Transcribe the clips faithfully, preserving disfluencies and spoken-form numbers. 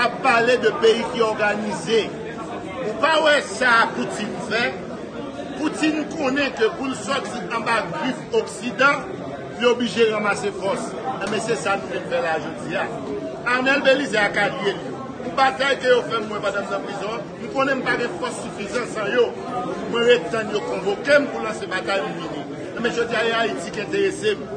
Ap pale de peyi ki òganize. Ou pa wè sa Poutine fè? Poutine konnen ke pou l sòti anba grif Oksidan, li oblije ranmase fòs. Enben, se sa nou vin fè la jodi a. Arnel Belizaire ak alye l yo. Pou batay ke yo fè m mwen pandan m nan prizon an, m konnen m pa gen fòs sifizan san yo. Mwen ret tann yo konvoke m pou lanse batay, m vini. Enben, jodi a, e Ayiti ki enterese m.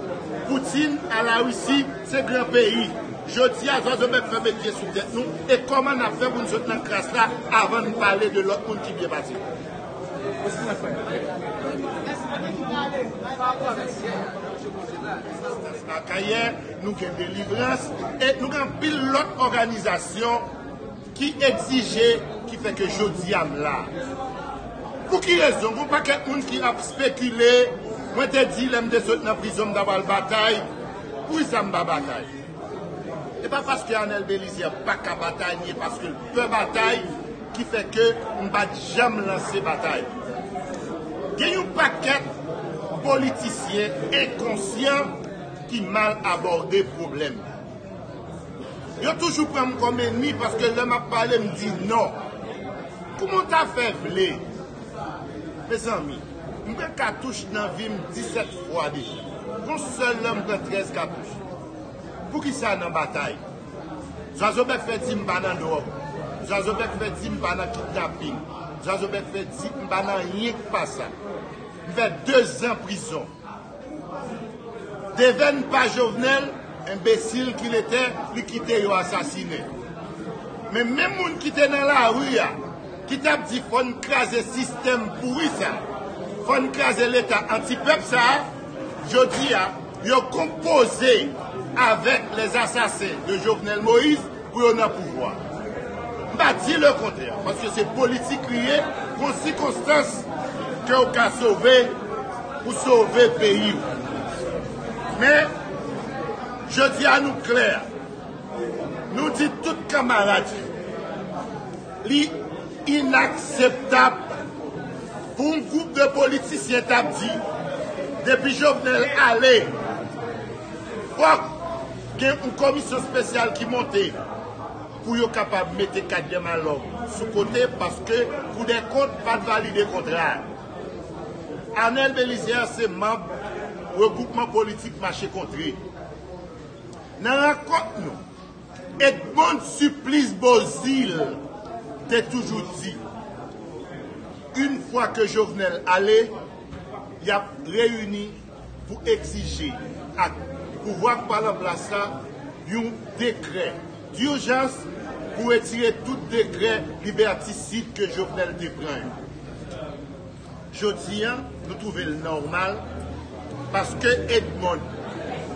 Poutine a Larisi, se gran peyi. Jodi a, Zwazo Bèk fè met pye sou tèt nou, e kòman n ap fè pou n sot nan kras la avan n pale de lòt moun ki byen pase? Akayè, nou gen Delivrans, e nou gen anpil lòt òganizasyon ki egzije, ki fè ke jodi a m la. Pou ki rezon? Gon pakèt moun ki ap spekile, mwen te di lè m te sot nan prizon m ta pral batay, poukisa m pa batay? E pa paske Arnel Belizaire pa ka batay, ni paske l pè batay, ki fè ke m pa t janm lanse batay. Gen yon pakèt politisyen enkonsyan ki mal abòde pwoblèm. Yo toujou pran m kòm enmi paske lè m ap pale, m di non. Kouman w ta fè vle? Mezanmi, m pran katouch nan vi m disèt fwa deja. Gon sèl lè m pran trèz katouch. Poukisa nan batay? Zwazo Bèk fè di m pa nan dwòg. Zwazo Bèk fè di m pa nan kidnaping. Zwazo Bèk fè di m pa nan anyen k pa sa. M fè dezan prizon. Devèn pa Jovenel, enbesil ki l ete, li kite yo asasinen. Men menm moun ki te nan lari a, ki t ap di fò n kraze sistèm pouri sa, fò n kraze Leta antipèp sa, jodi a, yo konpoze avèk les assassins de Jovenel Moïse pou yo nan pouvwa. M pa di lekontrè, paske se politik li ye, gon sikonstans ke w ka sove pou sove peyi w. Men, jodi a nou klè, nou di tout kanmarad yo, li inakseptab pou yon gwoup de politisyen t ap di, depi Jovenel ale, fòk gen yon komisyon espesyal ki monte pou yo kapab mete Kadyè Malòm sou kote, paske Koudèkont pa t valide kontra a. Arnel Belizaire se manm regwoupman politik Mache Kontre. Nan rankont nou, Edmonde Supplice Beauzile te toujou di, yon fwa ke Jovenel ale, y ap reyini pou egzije ak pouvwa k pral an plas la yon dekrè dijans pou retire tout dekrè libètisid ke Jovenel te pran yo. Jodi a, nou twouve l nòmal, paske Edmonde,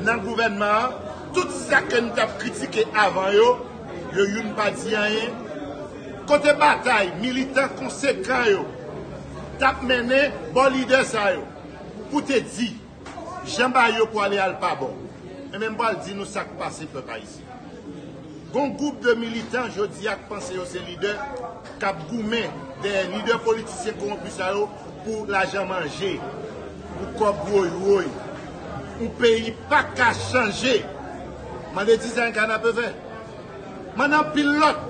nan gouvènman an, tout sa ke n t ap kritike avan yo, yo youn pa di anyen. Kote batay militan konsekan yo t ap mennen bò lidè sa yo pou te di, jan bagay yo pwale a l pa bon. Enben, m pral di nou sa k pase, pèp ayisyen. Gon gwoup de militan jodi a k panse yo se lidè, k ap goumen dèyè lidè politisyen kowonpi sa yo pou lajan manje, pou kòb woywoy. Yon peyi pa ka chanje. Mande ti sa yon kanapevè. Mande anpil lòt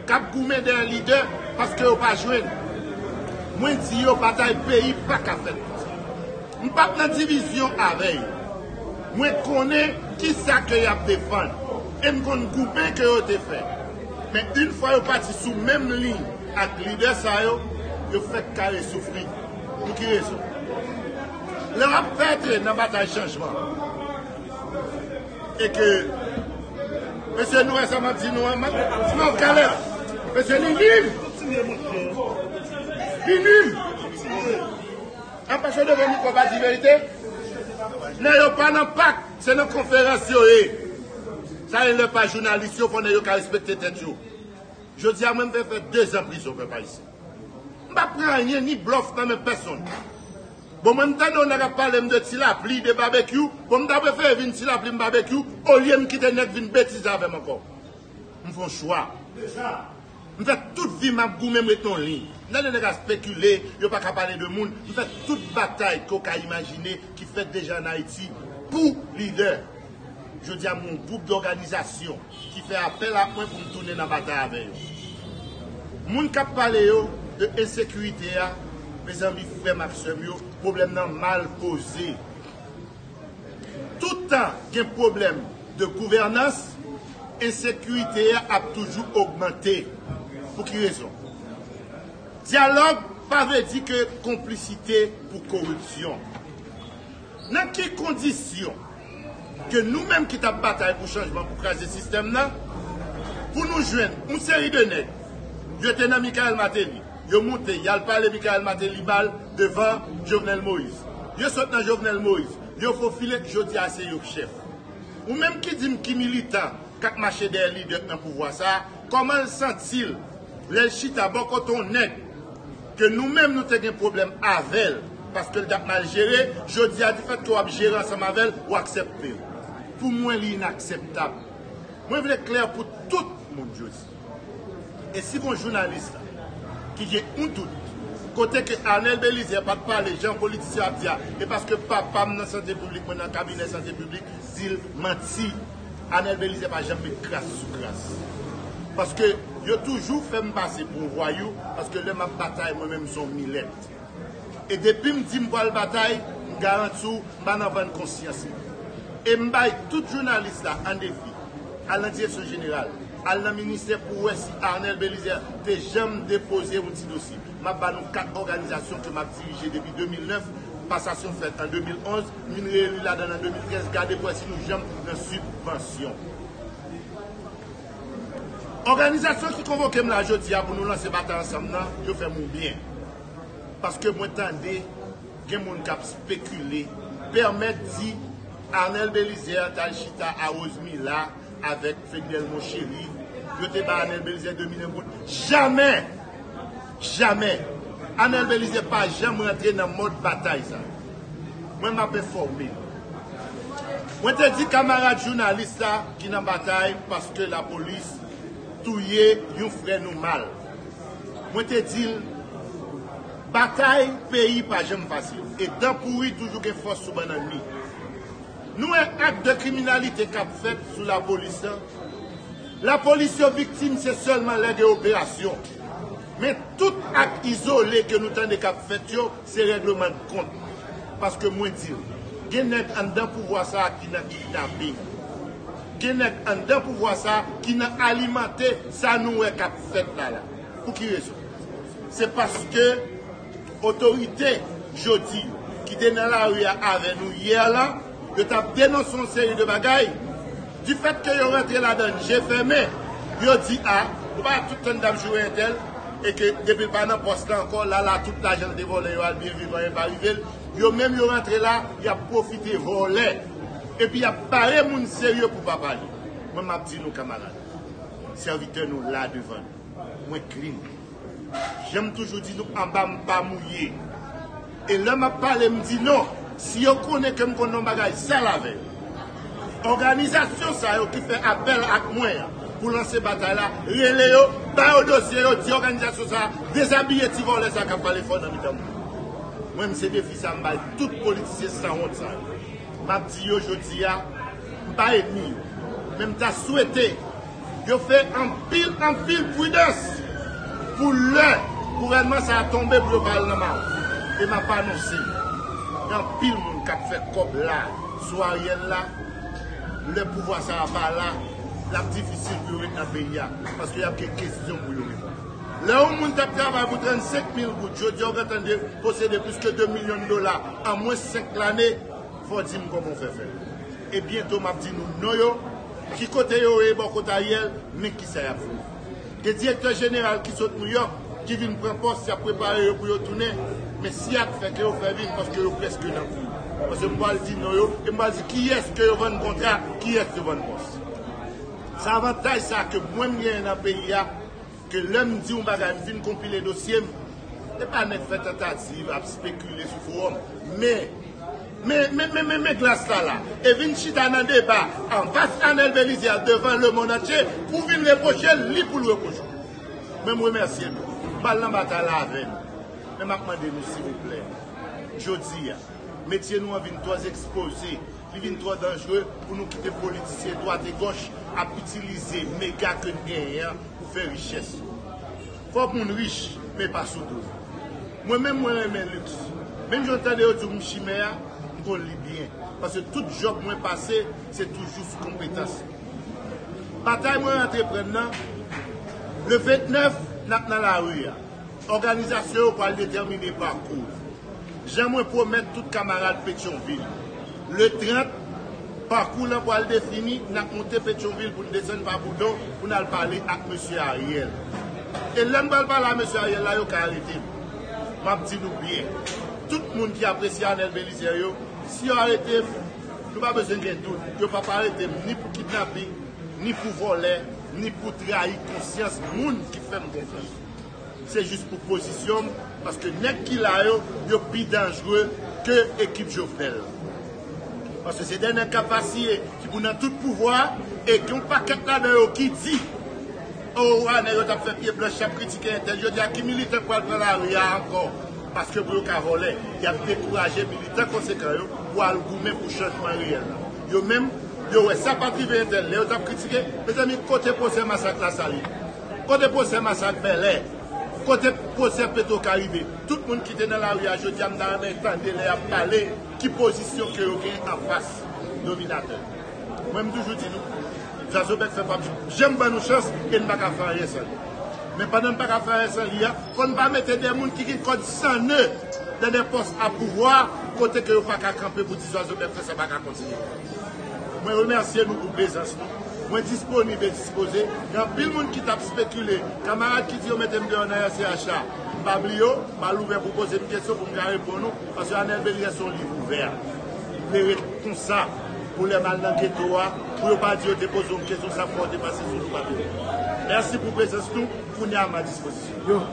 k ap goumen dèyè lidè paske yo pa jwenn. Mwen di yo batay peyi pa ka fèt konsa. M p ap nan divizyon avè yo. Mwen konnen kisa ke y ap defann. E m konn goumen ke yo te fè. Men yon fwa yo pati sou menm liy ak lidè sa yo, yo fèk kare soufri. Pou ki rezon? Lè w ap fè antre nan batay chanjman, e ke, mesye, nou wè sa m ap di nou an, m ap di nou kalè. Mesye, li nwi m. Li nwi m. Anpeche yo devan mikwo pa di verite. Nèg yo pa nan pak, se nan konferans yo ye. Sa e lè pa jounalis yo, fò nèg yo ka respekte tèt yo. Jodi a, mwen, m fè fè dezan prizon, pèp ayisyen. M pa pran anyen, ni blòf nan men pèsonn. Bon, mwen, m tande yon nèg ap pale m de ti lapli, de babekyou. Bon, m ta prefere vin ti lapli, m babekyou, olye m kite nèg vin betize avè m ankò. M fè yon chwa. M fè tout vi m ap goumen, m ret nan yon liy. M tande nèg ap spekile, yo pa ka pale de moun. M fè tout batay ke w ka imajine ki fèt deja ann Ayiti pou lidè. Jodi a, m gen yon gwoup dòganizasyon ki fè apèl ak mwen pou m tounen nan batay avè yo. Moun k ap pale yo de ensekirite a, mezanmi, frè m ak sè m yo, pwoblèm nan mal poze. Tout tan gen pwoblèm de gouvènans, ensekirite a ap toujou ogmante. Pou ki rezon? Dyalòg pa vle di ke konplisite pou koripsyon. Nan ki kondisyon ke nou menm ki t ap batay pou chanjman, pou kraze sistèm nan, pou nou jwenn yon seri de nèg, yo te nan Michael Martelly, yo moute, y al pale Michael Martelly mal devan Jovenel Moïse. Yo sot nan Jovenel Moïse, yo fofile, jodi a se yo k chèf. Ou menm ki di m ki militan k ap mache dèyè lidè k nan pouvwa sa a, kòman l santi l lè l chita bò kote yon nèg ke nou menm nou te gen pwoblèm avè l, paske l t ap mal jere, jodi a, difèt ke w ap jere ansanm avè l, ou aksepte l? Pou mwen, li inakseptab. Mwen vle klè pou tout moun jodi. E si gon jounalis la ki gen yon dout, kote ke Arnel Belizaire pa t pale jan politisyen ap di a, e paske papa m nan sante piblik, mwen nan kabinè sante piblik, di l manti. Arnel Belizaire pa janm met kras sou kras. Paske yo toujou fè m pase pou yon vwayou, paske lè m ap batay, mwen menm, m se yon milèt. E depi m di m pral batay, m garanti w, m pa nan vann konsyans mwen. E m bay tout jounalis la an defi, al nan direksyon jeneral, al nan ministè pou wè si Arnel Belizaire te janm depoze yon ti dosye. M ap ba nou kat òganizasyon ke m ap dirije depi de mil nèf, pasasyon fèt an de mil onz, m vin reyeli ladan l an de mil trèz, gade pou wè si nou janm nan sibvansyon. Òganizasyon ki konvoke m la jodi a pou nou lanse batay ansanm nan, yo fè m yon byen. Paske mwen tande gen moun k ap spekile, pèmèt di Arnel Belizaire t al chita a Rosemila avèk Fednel Monchéry, yo te ba Arnel Belizaire de milyon goud. Jamè! Jamè! Arnel Belizaire pa janm rantre nan mòd batay sa. Mwen, m ap enfòme nou. Mwen te di kamarad jounalis la ki nan batay paske lapolis touye yon frè nou mal. Mwen te di l, batay peyi pa janm fasil. E dan pouri toujou gen fòs sou bannann li. Nou wè ak de kriminalite k ap fèt sou lapolis lan. Lapolis yo viktim se sèlman lè gen operasyon. Men tout ak izole ke nou tande k ap fèt yo, se règleman de kont. Paske mwen di w, gen nèg anndan pouvwa sa a ki nan kidnaping. Gen nèg anndan pouvwa sa a ki nan alimante sa nou wè k ap fèt la la. Pou ki rezon? Se paske otorite jodi yo ki te nan lari a avè nou yè la, yo t ap denonse yon seri de bagay. Difèt ke yo rantre ladan l je fèmen, yo di, a, nou pa tout tan n t ap joure entèl, e ke depi l pa nan pòs la ankò, la la, tout lajan l te vòlè yo al byen vivan, anyen pa rive l. Yo menm yo rantre la, y ap pwofite vòlè. Epi y ap bare moun serye pou pa pale. Mwen, m ap di nou, kamarad, sèvitè nou la devan nou. Mwen klin. Jan m toujou di nou, anba m pa mouye. E lè m ap pale, m di non. Si yo konnen ke m konn yon bagay sal avè yo. Òganizasyon sa yo ki fè apèl ak mwen an pou lanse batay la, rele yo, ba yo dosye yo, di òganizasyon sa a dezabiye ti vòlè sa k ap pale fò nan mitan moun. Mwen, m se defi sa m bay tout politisyen sanwont sa yo. M ap di yo jodi a, m pa enmi yo. Men m ta swete yo fè anpil, anpil pridans pou lè gouvènman sa a tonbe pou yo pa al nan mawo. E m ap anonse, gen anpil moun k ap fè kòb la sou Ariel la, lè pouvwa sa a pa la, l ap difisil pou yo ret nan peyi a, paske y ap gen kesyon pou yo reponn. Lè yon moun t ap travay pou trannsenk mil goud, jodi a w gentan de-, posede plis ke de milyon dola an mwens senk lane, fò w di m kòman w fè fè l. E byento m ap di nou non yo, ki kote yo ye bò kot Ariel, men kisa y ap fè. Gen direktè jeneral ki sot Nouyòk, ki vin pran pòs, y ap prepare yo pou yo tounen, men si y ap fè ke yo fè vin, paske yo prèske nan kou. Paske m pral di non yo, e m pral di kiyès ke yo vann kontra, kiyès yo vann pòs. Se avantaj sa ke mwen m genyen nan peyi a, ke lè m di yon bagay, m fin konpile dosye m, e pa nèg fè tantativ ap spekile sou fowòm. Men, men, men, men, men, men glas la la, e vin chita nan deba anfas Arnel Belizaire devan lemonn antye pou vin repwoche l, li pou l repwoche w. Men m remèsye nou. M pral nan batay la avè nou. Men m ap mande nou, silvouplè, jodi a, metye nou an vin twò ekspoze. Li vin twò danjre pou nou kite politisyen dwat e gòch ap itilize mega ke n genyen an pou fè richès. Fòk moun rich, men pa sou do. Mwen menm, mwen renmen liks. Menm jan w tande yo di w m chimè a, m konn li byen. Paske tout djòb mwen pase, se toujou sou konpetans. Batay mwen antreprann nan, le vennèf, n ap nan lari a. Òganizasyon yo pral detèmine pakou. Jan mwen pwomèt tout kamarad Petyonvil, le trant, pakou lan pral defini, n ap monte Petyonvil pou n desann pa Boudon pou n al pale ak mesye Ariel. E lè m pral pale ak mesye Ariel la, yo ka arete m. M ap di nou byen, tout moun ki apresye Arnel Belizaire yo, si yo arete m, nou pa bezwen gen dout, yo p ap arete m ni pou kidnaping, ni pou vòlè, ni pou trayi konsyans moun ki fè m konfyans. Se jis pou pozisyon m, paske nèg ki la yo, yo pi danjre ke ekip Jovenel. Paske se de nèg k ap vasiye, ki pou nan tout pouvwa a, e gen yon pakèt ladan yo ki di, o, Arnel yo t ap fè pye blanch, y ap kritike entèl. Jodi a, ki militan k pral pran lari a ankò? Paske pou yo ka vòlè, y ap dekouraje militan konsekan yo pou al goumen pou chanjman reyèl la. Yo menm, yo wè sa pa t rive entèl. Lè yo t ap kritike, mezanmi, kote pwosè masak Lasalin? Kote pwosè masak Bèlè? Kote pwosè Petro Karibe? Tout moun ki te nan lari a jodi a, m ta renmen tande lè y ap pale ki pozisyon ke yo gen anfas dominatè. Mwen, m toujou di nou, Zwazo Bèk Fè p ap janm ban nou chans e n pa ka fè anyen san li. Men pandan n pa ka fè anyen san li a, fò n pa mete de moun ki gen kòd san ne nan de pòs a pouvwa, kote ke yo pa ka kanpe pou di Zwazo Bèk Fè, sa pa ka kontinye. Mwen remèsye nou pou prezans nou. Mwen disponib e dispoze. Gen anpil moun ki t ap spekile. Kamarad ki di yo mete m deyò nan R C H A. M pa bliye w, m al ouvè pou poze m kesyon pou m ka reponn ou. Paske Arnel Belizaire se yon liv ouvè. Li vle ret konsa pou lè m al nan geto a, pou yo pa di yo te poze w yon kesyon, sa fè w te pase sou nou pa te. Mèsi pou prezans nou. Kounye a m a dispozisyon.